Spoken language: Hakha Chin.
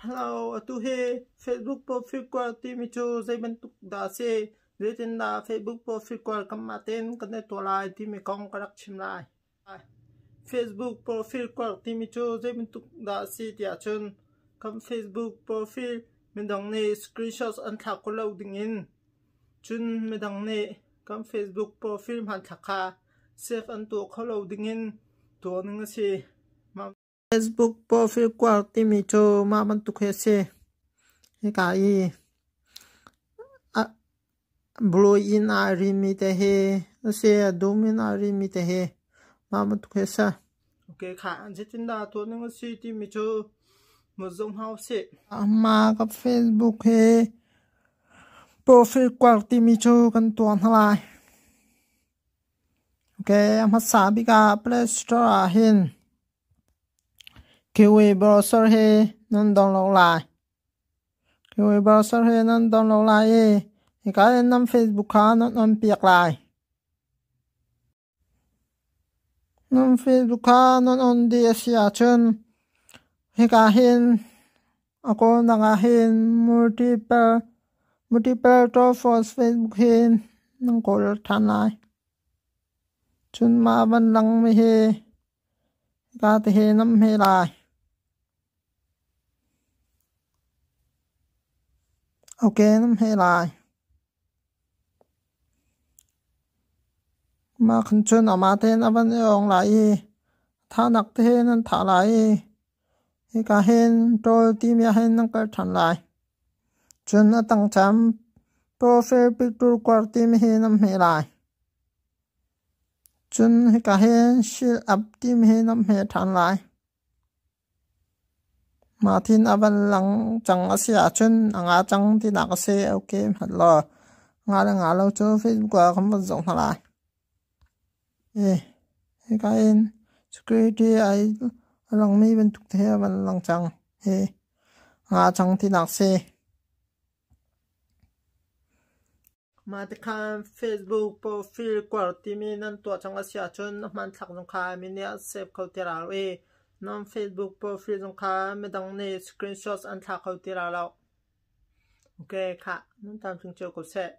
Hello, atu hi Facebook profile kuar timi cu zei bantuk dah a si? Zeitindah Facebook profile kuar kanmah tein kan i tuah lai timi kong ka rak chim lai. Facebook profile kuar timi cu zei bantuk dah a si tiah cun kan Facebook profile midang nih screenshot an thlak ko lo dingin cun midang nih kan Facebook profile hmanthlak kha save an tuah kho lo dingin tuah ning a si. Facebook profile kuar timi cu mah bantuk hi a si. Hika i blue in aa rinmi te hi a si, a dum in aa rinmi te hi mah bantuk hi a si. Okay, khah zeitindah tuah ning a si timi cu ma zoh hna usih. Mah ka Facebook hi profile kuar timi cu kan tuah hna lai. Okay, a hmasa bik ah Play Store ah hin Kiwi browser hi nan download lai. Kiwi browser hi nan download lai i hika in nan Facebook kha nan on piak lai. Nan Facebook kha nan on dih a si ahcun hika hin a kawlnak ah hin multiple multiple profiles Facebook hin nan kawl ṭhan lai. Cun mah van langmi hi hika te hi nan hmeh lai. Ok nan hmeh lai. Mah khan cun amah tein a van i ong lai i thahnak te he nan thah lai i hika hin ṭawl timi ah hin nan kal ṭhan lai. Cun a tang cam profile picture kuar timi hi nan hmeh lai. Cun hika hin shield up timi hi nan hmeh ṭhan lai. Mah tin a van lang cang a si ahcun a nga cang tinak a si. Ok hmanh law nga le nga lo cu Facebook ah kan van zoh hna lai. Hika in security ai a langmi bantuk te a van lang cang. Hi nga cang tinak si. Mah tikhan Facebook profile kuar timi nan tuah cang a si ahcun na hmanthlak zong kha mi nih an save kho ti la lo i nan Facebook profile zong kha midang nih screenshots an thla kho ti la lo. Ok, khah, nan tlamtling cio ko seh.